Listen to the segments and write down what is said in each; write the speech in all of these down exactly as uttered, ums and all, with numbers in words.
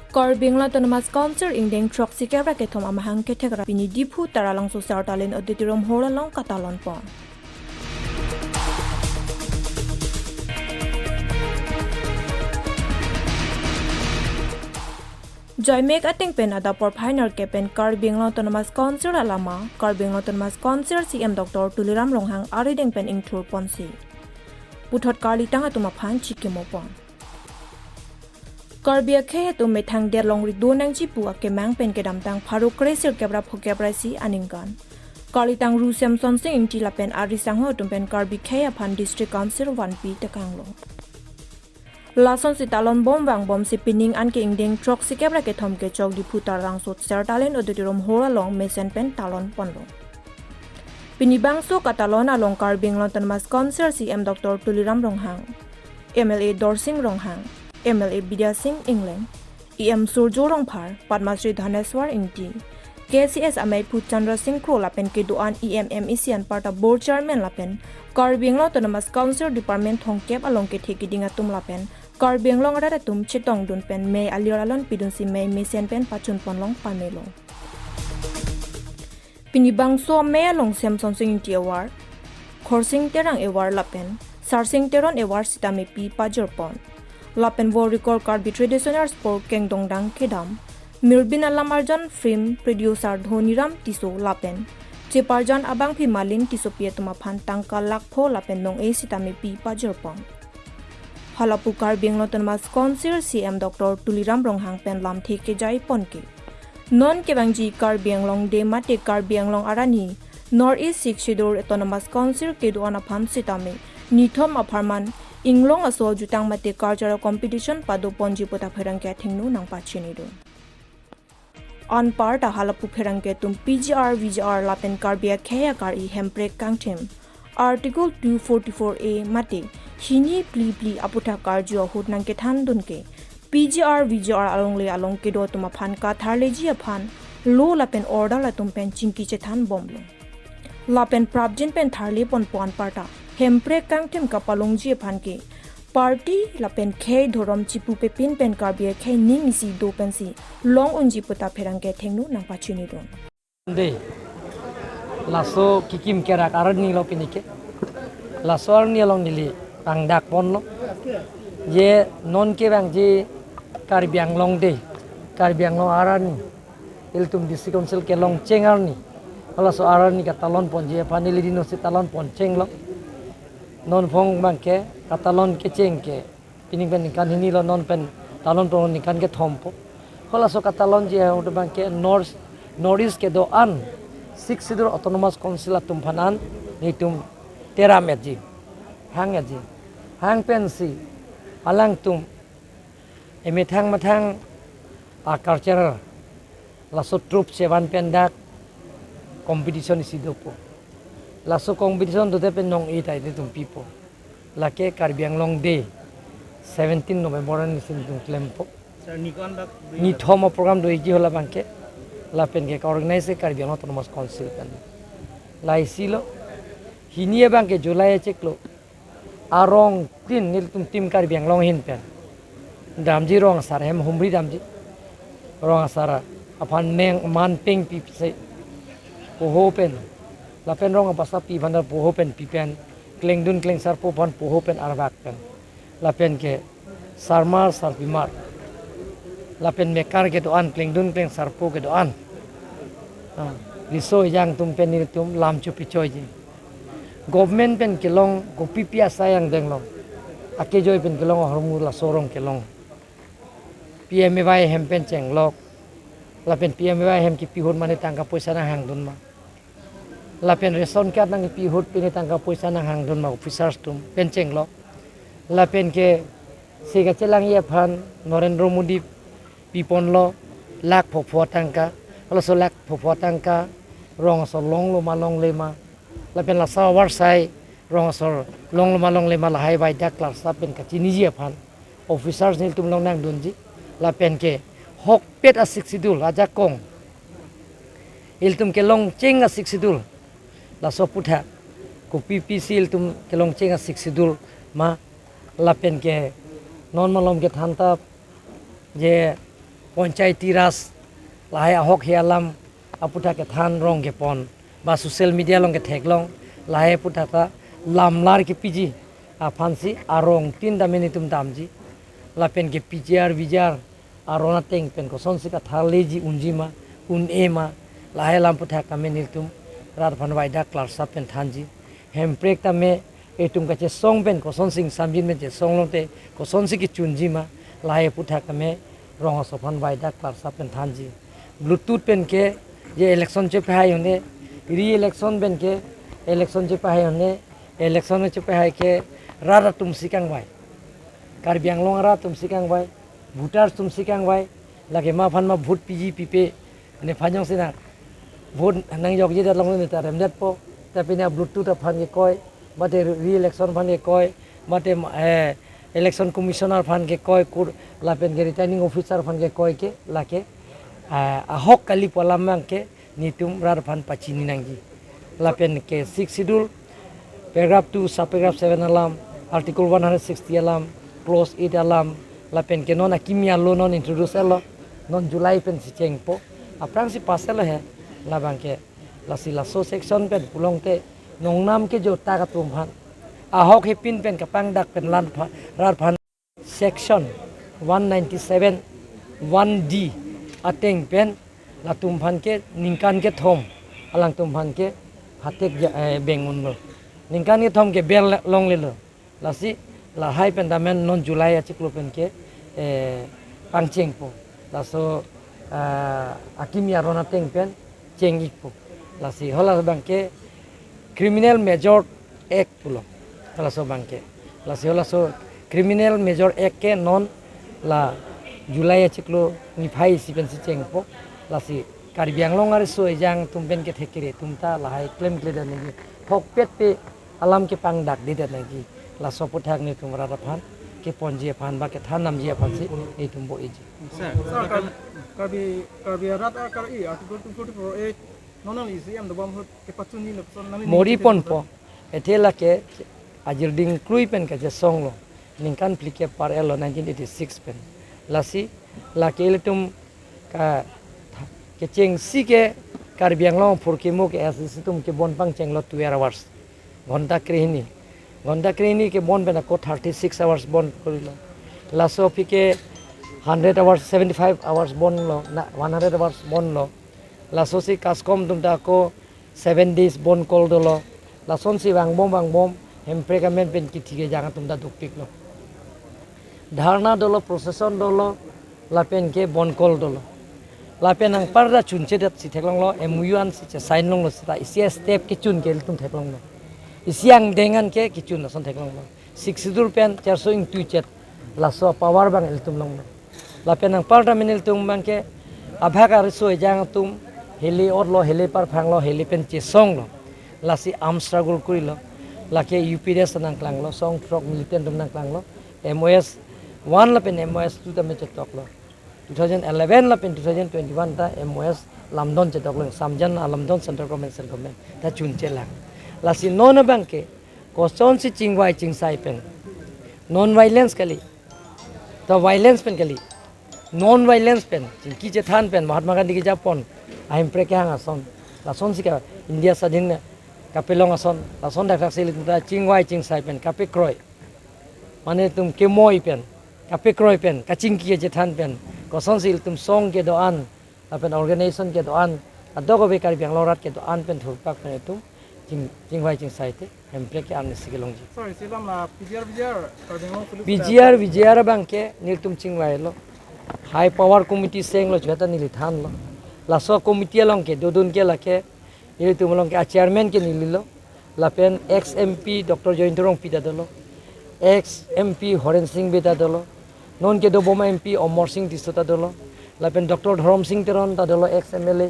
Karbi Anglong Autonomous Council ingdeng throksi kep ra kethom amahang kethek ra pini Diphu Taralangso Sertalin Auditorium Hall along katalon pon. Jaimek ateng pen adap porphai nerkep pen Karbi Anglong Autonomous Council alama, Karbi Anglong Autonomous Council C M Doctor Tuliram Ronghang arideng pen ingthur ponsi puthot karlitang atum aphan chikimo pon. Karbi akhei atum methang det longri do nangji pu akemang pen kedamtang pharo kre sirkep ra phokep ra isi aningkan karlitang ru Semson Sing Ingti lapen ari sangho atum pen Karbi khei aphan District Council vanpi tekanglo. Lasonsi talon bom vang bomsi pining anke ingdeng throksi kep ra kethom kechok Diphu Taralangso Sertalin Auditorium Hall along mesen pen talon ponlo. Pini bangso katalon along Karbi Anglong Autonomous Council C M Doctor Tuliram Ronghang, M L A Dorsing Ronghang, M L A Bidya Sing Engleng, E M Surjo Rongphar, Padma Shri Dhaneswar Ingti, K C S amei aphu Chandra Sing Kro lapen kedo-an E M, M A C anparta Board Chairman lapen Karbi Anglong Autonomous Council Department thomkep along kethe keding atum lapen Karbi Anglong arat atum chetongdun pen mei alir alon pidunsi mei mesen pen pachun ponlong pamelo. Pini bangso amei along Semson Sing Ingti Award, Khorsing Terang Award lapen Sarsing Teron Award sitame pi pajor pon. Lapen vo record Karbi Traditional Sport kengdongdang kedam, Mirbin alam arjan film producer Dhoniram Tisso lapen cheparjan abangphi Malin Tissopi atum aphan tangka lakh pho lapen nong-e sitame pi pajor pon. Halapu Karbi Anglong Autonomous Council C M Doctor Tuliram Ronghang pen lamthe kejai pon ke, non kevangji Karbi Anglong Day mate Karbi Anglong arani North East Sixth Schedule Autonomous Council kedo-an aphan sitame nithom apharman inglong aso jutang mate cultural competition pado ponji puta pherangke athengno nangpachinidun. Anparta halapu pherangke atum P G R, V G R lapen Karbi akhei akari Hemprek Kangthim Article two forty-four A mate hini phli phli aputhak karju ahut nangkethandun ke P G R, V G R alongle along kedo atum aphan katharleji aphan law lapen order atum pen chingki chethan bomlo. Lapen prapjin pen tharle ponpo anparta Hemprek Kangthim kapalongji aphan ke party lapen khei dhorom chipu pepin pen Karbi akhei ning isi do pensi long unji puta pherangke athengno nangpachinidun. Day, laso kikim kerak arni lo pini ke. Laso arni along neli pangdak ponlo. Je non kevangji Karbi Anglong Day, Karbi Anglong arni, ilitum District Council kelongcheng arni, halaso arni katalon ponji aphan neli dinosi talon ponchenglo. Non phong abangke katalon kecheng ke pining pen ningkan hini lo, non pen talon pon ningkan kethompo. Halaso katalonji ahut abangke North, North East kedo-an Sixth Schedule Autonomous Council atum aphan an nelitum teram etji, hang etji. Hang pensi alangtum emethang methang a-cultural laso troupe chevan pen dak competition isi dopo. Laso competition dote pen nong-e ta ilitum pipo. Lake Karbi Anglong Day, seventeen November arni si nelitum klempo. Sir, ni ko-an dak nithom a-program doji hala abangke, lapen ke ka-organize ke Karbi Anglong Autonomous Council pen. La isi lo, hini abangke July achiklo arong tin nelitum Team Karbi Anglong ahin pen damji, rong asar ahem humri damji. Rong asar aphan meng man peng pipse poho pen, lapen rong abasa pi aphan poho pen pi pen, klengdun klengsarpo aphan poho pen arvak pen, lapen ke sarmar sarpimar, lapen mekar kedo-an, klengdun klengsarpo kedo-an, ah, riso ejang atum pen nelitum lam chopichoiji. Government pen kelong kopipi asai angdeng long, akejoi pen kelong ahormu laso arong kelong. P M A Y hem pen chenglok, lapen P M A Y hem kipi ahut mane tangka poisa nanghangdun ma, lapen ration card nangkipi ahut pine tangka poisa nanghangdun ma officers atum pen chenglok. Lapen ke se kachelangji aphan Narendra Modi piponlo lakh phopho tangka, halaso lakh phopho tangka rong asor longlo ma longle ma, lapen laso avarsai rong asor longlo ma longle ma lahai bai dak klarsa pen kachiniji aphan officers nelitum along nangdunji. Lapen ke hokpet a-Sixth Schedule ajakong, ilitum kelongcheng a-Sixth Schedule, laso aputhak kopipisi ilitum kelongcheng a-Sixth Schedule ma, lapen ke non malom kethan tap je Panchayati Raj lahai ahok he alam aputhak kethan rong kepon ba social media along ketheklong lahai aputhak ta lamlar kepiji aphansi arongtin tame netum damji. Lapen ke P G R V G R aron ateng pen kosonsi katharleji unji ma un-e ma lahai alam aputhak tame netum rat aphan waidak klarsap pen thanji. Hemprek tame etum kachesong pen kosonsi ingsamjin pen chesong longte kosonsi kechunji ma lahai aputhak tame rong aso aphan waidak klarsap pen thanji. Bluetooth pen ke je election chepahai un-e, re-election pen ke election chepahai un-e, election chepahai ke rat atumsi kangvai. Karbi Anglong arat atumsi kangvai, voters atumsi kangvai, lake ma aphan ma vote piji pipe, nephan jongsi na vote nangjokjedet along neta remdetpo, ta pini Bluetooth aphan kekoi, mate re-election aphan kekoi, mate, eh, election commissioner aphan kekoi, kur lapen ke returning officer aphan kekoi ke, lake, eh, ahok kali pu alam abang ke, netum rat aphan pachini nangji. Lapen ke Sixth Schedule, paragraph two, subparagraph seven alam, article one hundred sixty alam, clause eight alam, lapen ke non akimi alo non introduce lo, non July pensi chengpo, aphrangsi pass lo he, labang ke, lasi laso section pen pulongte, nongnam kejota atum aphan, ahok hepin pen kapangdak pen lan pha-, rat aphan, section one ninety-seven one D ateng pen latum aphan ke ningkan kethom alangtum aphan ke phatek ja-, eh, beng unlo. Ningkan kethom ke bail longlelo. Lasi lahai pen tame non July achiklo pen ke, eh, pangchengpo. Laso, ah, akimi aron ateng pen cheng-ikpo. Lasi hala abang ke Criminal Major Act pulo. Halaso abang ke. Lasi halaso Criminal Major Act ke non la July achiklo niphai isi pensi chengpo. Lasi Karbi Anglong ariso ejang atum pen kethek kere atum ta lahai klemkledet nangji. Thokpet pe alam kepangdakdedet nangji. Laso aputhak netum rat aphan keponji aphan ba kethan damji aphansi netum bo-eji. Sir, Sir, Kar-, Karbi, Karbi arat akar-i Article two forty-four A, non nang isi em dobom ahut kepachunji nokson nami Mori ningje ponpo, ethe lake ajirding krui pen kachesonglo, ningkan phlikep par-etlo nineteen eighty-six pen. Lasi, lake ilitum ka, kechengsi ke Karbi Anglong phurkimo ke S D C atum kebon pangchenglo twelve hours. Ghonta krehini. Ghonta krehini kebon pen ako thirty-six hours bon korilo. Laso aphi ke hundred hours, seventy-five hours bonlo, na one hundred hours bonlo. Laso si CASCOM atum ta ako seven days bon kol dolo. Lasonsi vangbom vangbom, hemprek amen pen kithi kejang atum ta dukpiklo. Dharna dolo, procession dolo, lapen ke bon kol dolo. Lapen anparta chunchedet si theklonglo, M O U ansi che-sign longlo seta isi step kechun ke ilitum theklonglo. Isi angdeng an ke kechun ason theklonglo. Sixth Schedule pen charso ingtuichet laso power abang ilitum longlo. Lapen anparta mini ilitum abang ke abhag ariso ejang atum heli otlo, heli parphanglo, heli pen chesonglo. Lasi arm struggle korilo. Lake U P D S nangklanglo, song throk militant atum nangklanglo. M O S one lapen M O S two tame chetoklo. Two thousand eleven lapen two thousand twenty-one ta M O S lamdon chetoklo, Samjan alamdon, central government, central government ta chunchelang. Lasi non abang ke kosonsi chingvai chingsai pen, non violence kali, ta violence pen kali, non violence pen, chingki chethan pen, Mahatma Gandhi kejapon, ahemprek kehang ason, lasonsi ka India swadhin kapelong ason, lason dakdaksi ilitum ta chingvai chingsai pen kapekroi, mane itum kemoi pen, kapekroi pen, kachingki kachethan pen, kosonsi ilitum song kedo-an, lapen organization kedo-an, adok ave Karbi Anglong arat kedo-an pen thurpak pen itum ching, chingvai chingsai te hemprek ke-an isi kelongji. Sorry, si alam la P G R V G R, Karbi Anglong Solution P G R V G R abang ke nelitum chingvailo. High power committee senglo, chuta neli thanlo. Laso committee along ke dodun ke lake, ilitum along ke a chairman ke nelilo. Lapen ex M P Doctor Jayanta Rongpi ta dolo, ex M P Horen Sing Bey ta dolo, non kedobom M P Amar Sing Tisso ta dolo, lapen Doctor Dhorom Sing Teron ta dolo, ex M L A,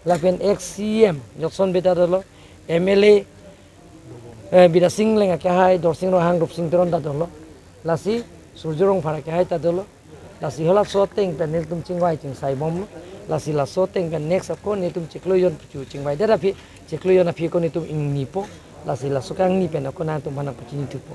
lapen ex C E M Johnson Bey ta dolo, M L A, eh, Bidya Sing Engleng akehai, Dorsing Ronghang, Rupsing Teron ta dolo, lasi Surjya Rongphar akehai ta dolo. Lasi halaso ateng pen nelitum chingvai chingsai bomlo. Lasi laso ateng pen next ako nelitum chiklo jon puchu chingvaidet aphi, chiklo jon aphi ako nelitum ingnipo. Lasi laso kangni pen ako nangtum aphan nangpachini thupo.